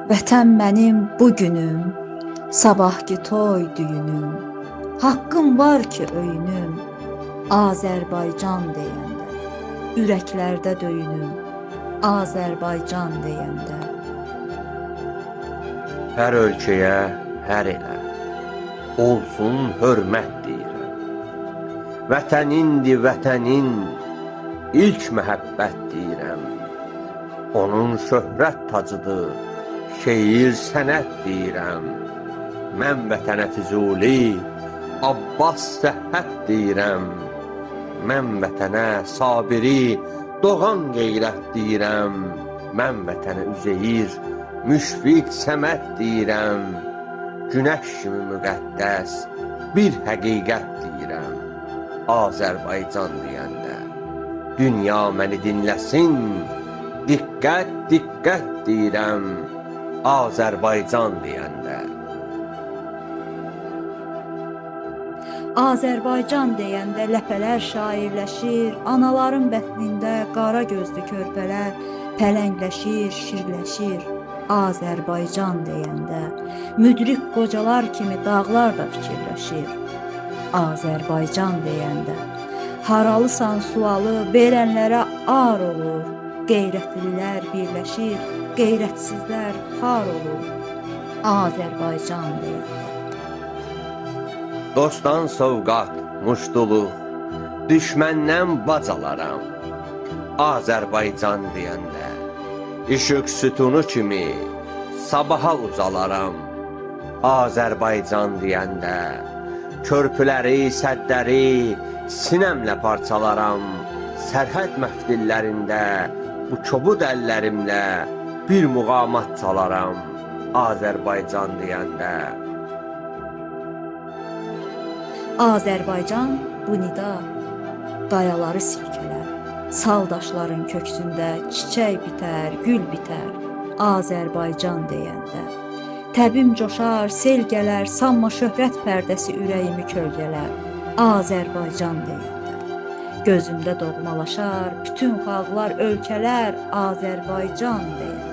Vətən mənim bu günüm, sabahki toy düyünüm. Haqqım var ki öyünüm, Azərbaycan deyəndə. Ürəklərdə döyünüm, Azərbaycan deyəndə. Hər ölkəyə, hər elə olsun hörmət deyirəm. Vətənindir vətənin, ilk məhəbbət deyirəm. Onun şöhrət tacıdır, şeir sənət deyirəm. Mən vətənə Füzuli, Abbas Səhhət deyirəm. Mən vətənə Sabiri, Doğan qeyrət deyirəm. Mən vətənə Üzeyir, Müşfiq Səməd deyirəm. Günəş kimi müqəddəs bir həqiqət deyirəm. Azərbaycan deyəndə dünya məni dinləsin. Diqqət, diqqət deyirəm. Azərbaycan deyəndə. Azərbaycan deyəndə ləpələr şairləşir, anaların bətnində qara gözlü körpələr pələngləşir, şirləşir. Azərbaycan deyəndə müdrik qocalar kimi dağlar da fikirləşir. Azərbaycan deyəndə haralısan sualı verənlərə ar olur. Qeyrətlilər birləşir, qeyrətsizlər xar olur. Azərbaycan deyəndə. Dostdan sovqat, muştuluq, düşməndən bacalaram. Azərbaycan deyəndə işıq sütunu kimi sabaha ucalaram. Azərbaycan deyəndə körpüləri, sədləri sinəmlə parçalaram. Sərhəd məftillərində bu kobud əllərimlə bir muğamat çalaram. Azərbaycan deyəndə. Azərbaycan bu nida qayaları silkələr. Sal daşların köksündə çiçək bitər, gül bitər. Azərbaycan deyəndə. Təbim coşar, sel gələr, sanma şöhrət pərdəsi ürəyimi kölgələr. Azərbaycan deyəndə. Gözümdə doğmalaşar bütün xalqlar, ölkələr Azərbaycan deyəndə.